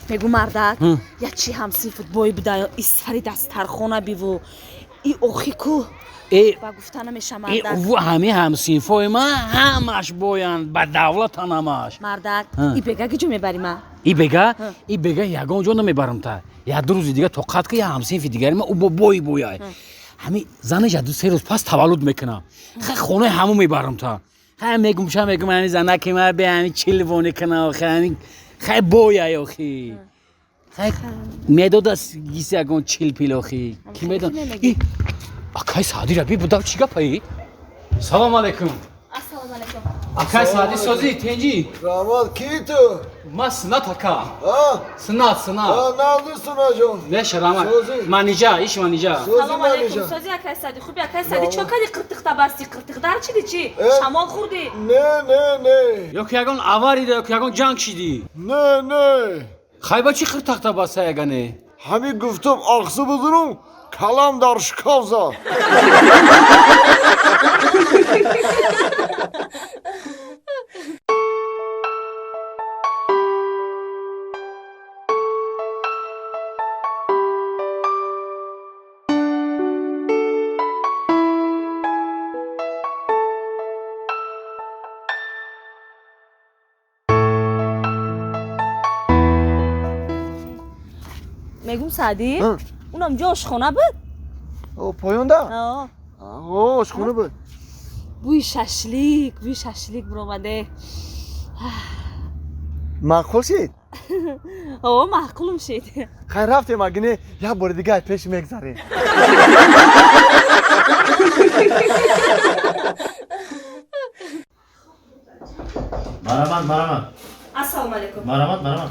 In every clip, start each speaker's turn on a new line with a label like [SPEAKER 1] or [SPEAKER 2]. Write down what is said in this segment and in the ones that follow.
[SPEAKER 1] Мегу мардак, я чи ҳамсинфут бой буда, исфари дастархона биву. И охи ку. Ба гуфта намеша мардак.
[SPEAKER 2] Ҳами ҳамсинфои ман ҳамаш боянд, ба давлатан ҳамаш.
[SPEAKER 1] Мардак, и бега киҷо мебари ма?
[SPEAKER 2] И бега? И бега ягон ҷо намебарам та. Як ду рӯзи дига тоқат ка, я ҳамсинфи дигари ма, ӯ бо бои бояй. Ҳами занаш як ду се рӯз пас таваллуд мекунам. Хай хонаи ҳаму мебарам та. Хай мегум ша мегум ҳами занаки ма бе ҳами чилвони кана охи ҳами хай бояй охи. Хай медода гиси ягон чил пил охи. Ки медон? Акай Саъди раби будав чӣ гапаи? Салом алейкум.
[SPEAKER 1] Ассалому алейкум.
[SPEAKER 2] Акай Саъди созӣ тенҷӣ?
[SPEAKER 3] Раҳмат, ки ту?
[SPEAKER 2] Ма Сунат ака. Сунат, Сунат.
[SPEAKER 3] Назди Сунаҷон.
[SPEAKER 2] Неша раҳмат. Манижа, иш Манижа.
[SPEAKER 1] Салом алейкум. Созӣ акай Саъди, хуби акай Саъди, чо кади қиртиқта басти? Қиртиқ дар чиди чӣ? Шамол хӯрдӣ?
[SPEAKER 3] Не, не, не.
[SPEAKER 2] Ё ки ягон аварида, ё ки ягон ҷанг шидӣ?
[SPEAKER 3] Не, не.
[SPEAKER 2] Хай ба чӣ қиртиқта баста ягане?
[SPEAKER 3] Ҳамин гуфтум ақсу будурум, калам дар шкаф зад.
[SPEAKER 1] Мегум Саъди, унам ҷо ошхона буд?
[SPEAKER 3] Поёнда? Ошхона буд.
[SPEAKER 1] Бӯи шашлик, бӯи шашлик биромаде.
[SPEAKER 3] Маъқул шид?
[SPEAKER 1] О, маъқулум шид.
[SPEAKER 3] Хай рафтем, агине як бори дига пеш мегзарем.
[SPEAKER 4] Марамат, марамат.
[SPEAKER 1] Ассалому алейкум.
[SPEAKER 4] Марамат, марамат.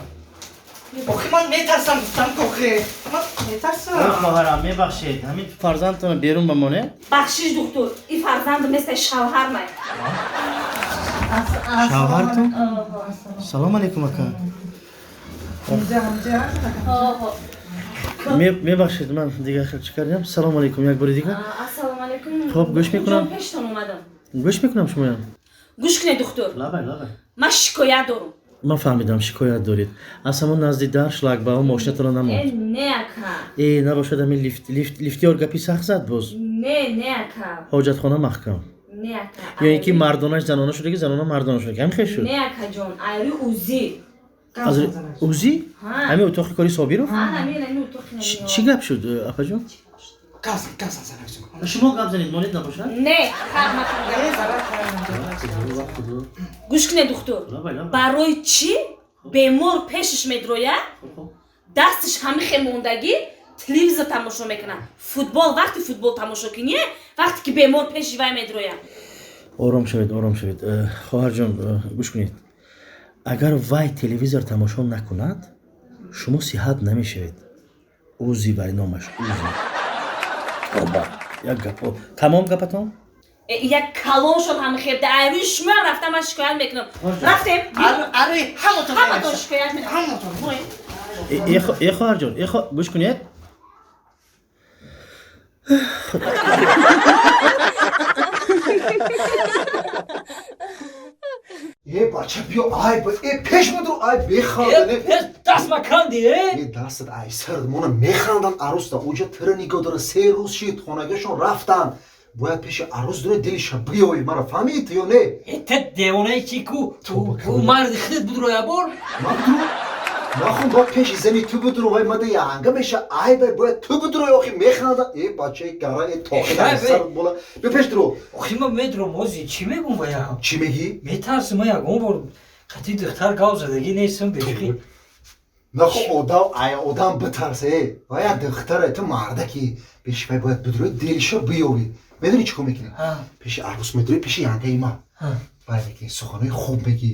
[SPEAKER 5] Охи ман метарсам, гуфтам охи. Ман метарсам.
[SPEAKER 4] Хоҳарам, мебахшед. Ҳамин фарзандтонро берун бамонед?
[SPEAKER 1] Бахшиш, духтур. И фарзанд мисли шавҳар май.
[SPEAKER 4] Шавҳартон? Салом алейкум, ака. Мебахшед, ман дигар хел чӣ кардам? Салом алейкум, як бори дигар.
[SPEAKER 1] Ассалому алейкум.
[SPEAKER 4] Хоб, гӯш мекунам.
[SPEAKER 1] Пештон омадам.
[SPEAKER 4] Гӯш мекунам шумоям.
[SPEAKER 1] Гӯш кунед, духтур.
[SPEAKER 4] Лабай, лабай.
[SPEAKER 1] Ман шикоят дорам.
[SPEAKER 4] Ман фаҳмидам, шикоят доред. Аз ҳамон назди дар шлагбаум мошинатонро намонд.
[SPEAKER 1] Не, ака.
[SPEAKER 4] Э, набошад ҳамин лифтёр гапи сахт зад боз?
[SPEAKER 1] Не, не, ака.
[SPEAKER 4] Ҳоҷатхона маҳкам.
[SPEAKER 1] Не, ака.
[SPEAKER 4] Ё ин ки мардонаш занона шуда, ки занона мардона шуда, ҳамин хел шуд?
[SPEAKER 1] Не, акаҷон, айри УЗИ.
[SPEAKER 4] УЗИ? Ҳамин утоқи кори Собиров?
[SPEAKER 1] Ҳамин, ҳамин утоқи.
[SPEAKER 4] Чӣ гап шуд, апаҷон?
[SPEAKER 5] Гап зан.
[SPEAKER 4] Шумо гап занед, монед набошад?
[SPEAKER 1] Не, гӯш кунед, духтур. Барои чӣ бемор пешаш медрояд, дасташ ҳамихе мондагӣ телевизор тамошо мекунад. Футбол, вақти футбол тамошо кунӣ, вақте ки бемор пеши вай медрояд.
[SPEAKER 4] Ором шавед, ором шавед. Хоҳарҷон, гӯш кунед. Агар вай телевизор тамошо накунад, шумо сиҳат намешавед. УЗИ вай номаш, УЗИ. Тоба, як гапо. Тамом гапатон?
[SPEAKER 1] Як калон шуд ҳама хебда. Айрӯи шумо рафтам, ман шикоят мекунам. Рафтем.
[SPEAKER 5] Ари, ҳаматон.
[SPEAKER 1] Ҳаматон шикоят мекунам.
[SPEAKER 5] Ҳаматон.
[SPEAKER 4] Э, хоҳарҷон, э, гӯш кунед.
[SPEAKER 3] Э, бача, биё, ай, э, пеш будро, ай, бехандан.
[SPEAKER 2] Э, даст маканди, э?
[SPEAKER 3] Э, дастат ай сар, мона механдан арӯста. Уҷа тира нигоҳ дора, се рӯз шид, хонагиашон рафтан. Бояд пеши арӯс дуре дилиша биёй, мара фаҳмидӣ ту ё не?
[SPEAKER 2] Э, те девонаи чӣ ку? Ку марди худат будро я бор?
[SPEAKER 3] Ман будро? Нахун, бояд пеши зани ту будро, вай мада янга меша, ай, бай, бояд ту будро, охи механдан. Э, бачаи гара, э, тохи ай сар бола. Биё пеш дуро.
[SPEAKER 6] Охи ман медурам, ози чӣ мегум вая?
[SPEAKER 3] Чӣ мегӣ?
[SPEAKER 6] Метарсам, ман ягон бор қати духтар гав задагӣ нестам, бешухӣ.
[SPEAKER 3] Нахун, одам, ай, одам битарса, э. Вая духтара, ту мардаки. Пеши вай бояд будро, дилиша биёвӣ. Медонӣ чӣ кор мекунӣ? Пеши арӯс медурӣ, пеши янгаи ман. Вай мекунӣ, суханои хуб мегӣ.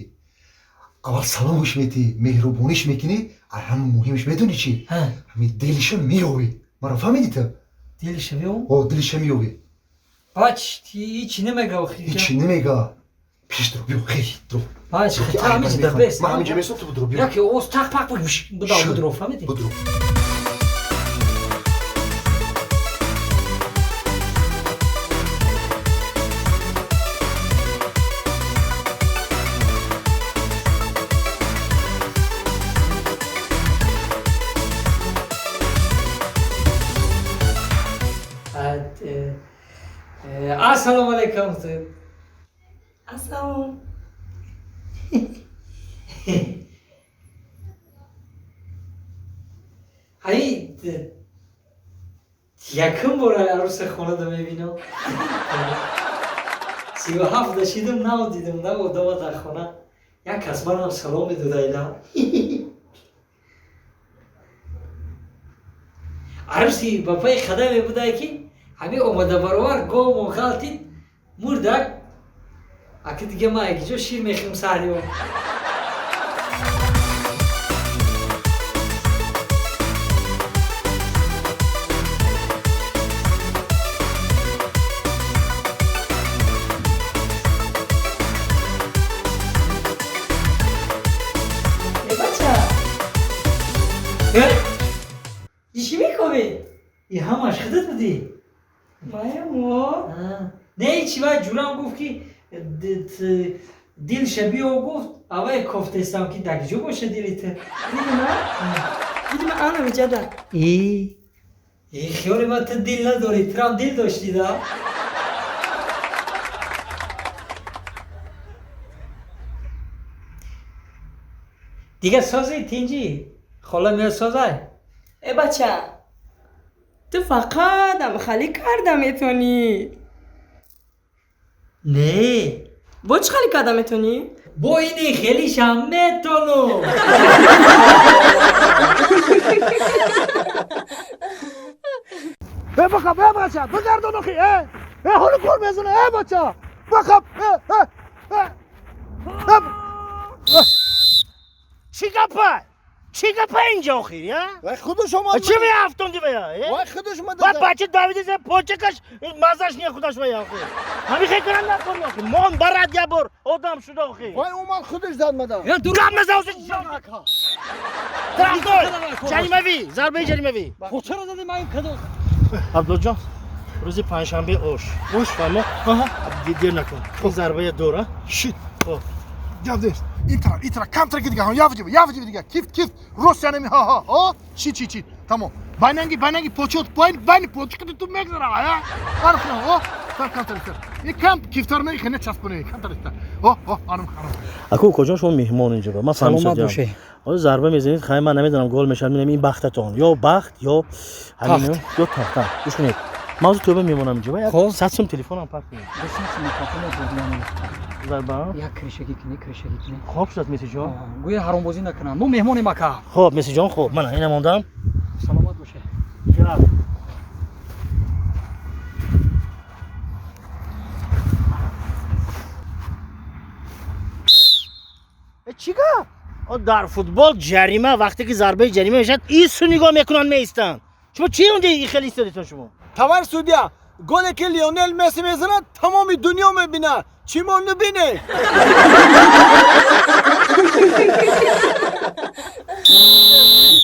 [SPEAKER 3] Аввал саломаш метӣ, меҳрубониш мекунӣ, ай ҳама муҳимаш медонӣ чӣ? Ҳамин дилиша меёвӣ. Маро фаҳмидӣ ту?
[SPEAKER 6] Дилиша меёвам?
[SPEAKER 3] О, дилиша меёвӣ.
[SPEAKER 6] Бач, ҳичи намега охи.
[SPEAKER 3] Ҳичи намега. Пеш дуро, биё, хей, дуро.
[SPEAKER 6] Бач, ту ҳаминҷа да бес.
[SPEAKER 3] Ман ҳаминҷа месом, ту будро, биё.
[SPEAKER 6] Яке оз тақ пақ будав будро, фаҳмидӣ?
[SPEAKER 3] Будро.
[SPEAKER 6] Ассалому алайкум.
[SPEAKER 5] Ассалом.
[SPEAKER 6] Ҳай, якум бор аруса хонада мебинам. 37 дашидам, нав дидам, нав одама дар хона. Як кас манам салом медодайда. Аруси ба паи қадаме будай, ки ҳамин омада баровар говмон ғалтид, мурдак. Аки дига ман якиҷо шир мехӯрам саҳрио.
[SPEAKER 5] Э, бача.
[SPEAKER 6] Чӣ мекобӣ? И ҳамаш худат будӣ?
[SPEAKER 5] Маямо.
[SPEAKER 6] Не, чи вай ҷурам гуфт, ки дилша биё гуфт, авай кофтестам, ки дар киҷо боша дили ту.
[SPEAKER 5] Дили ман? Дили ман ана миҷада.
[SPEAKER 6] И хиёли ман ту дил надорӣ, турам дил доштӣ да? Дига созӣ, тинҷӣ, хола меояд, созай.
[SPEAKER 5] Э, бача. Ту фақат амхалӣ карда метонӣ.
[SPEAKER 6] Не.
[SPEAKER 5] Бо чӣ халӣ карда метонӣ?
[SPEAKER 6] Бо ини хелишам метонам.
[SPEAKER 7] Э, бақаб, э, бача, бигардон охи, э! Э, ҳоло гол мезана, э, бача! Бақаб, э, э, э! Э,
[SPEAKER 4] Чӣ гапа? Чӣ гапа инҷа охир, я?
[SPEAKER 7] Вай худаш омад.
[SPEAKER 4] Чӣ меафтонди вая? Э?
[SPEAKER 7] Вай худаш омад.
[SPEAKER 4] Ва бача давиди зе почакаш мазаш не худаш вая охир. Ҳамин хел каран накун охир. Мон барад я бор одам шуда охир.
[SPEAKER 7] Вай омад, худаш зад мада.
[SPEAKER 4] Гап наза охир. Тарафдор! Ҷаримавӣ, зарбаи ҷаримавӣ.
[SPEAKER 6] Чаро зади ман кадо?
[SPEAKER 4] Абдулҷон, рӯзи панҷшанбе ош. Ош фаҳмо? Дер накун. Ин зарбая дора.
[SPEAKER 7] Шит.
[SPEAKER 4] Хоб.
[SPEAKER 7] Гап нест. Ин тараф, ин тараф, камтар ки дига, ҳа, явҷи, явҷи дига. Кифт, кифт. Рост янами, ҳа, ҳа, ҳа. Чит, чит, чит. Тамом. Байнанги, байнанги почот, байна, байни почки ту мегзара, ҳа? Арх, ҳа. Тар камтар тар. Ин кам кифтар не хене часпоне, камтар тар. Ҳо, ҳо, арм, арм.
[SPEAKER 4] Аку укоҷон, шумо меҳмон инҷо ба ман.
[SPEAKER 6] Саломат бошед.
[SPEAKER 4] Ҳоло зарба мезанед, хай, ман намедонам, гол мешавад, мебинам, ин бахтатон ё бахт ё ҳамин ё тахт. Гӯш кунед, мавзӯ тӯба мемонам инҷо, як
[SPEAKER 6] Хоб.
[SPEAKER 4] 100 сум телефонам пак кунед. Зарба.
[SPEAKER 8] Як кришагӣ кунӣ, кришагӣ кунӣ.
[SPEAKER 4] Хоб шудааст, месиҷон.
[SPEAKER 8] Гӯя ҳаромбозӣ накунанд, мо меҳмонем, ака.
[SPEAKER 4] Хоб, месиҷон, хоб, мана ина мондам.
[SPEAKER 8] Саломат боше.
[SPEAKER 4] Гап. Чӣ гап? Дар футбол ҷарима, вақте ки зарбаи ҷарима мешавад, ису нигоҳ мекунанд, меистанд. Шумо чи унҷа и хеле истодетон шумо?
[SPEAKER 7] Товарищ судья, голе ки Лионел Месси мезанад, тамоми дунё мебинад. Чӣ мо набине?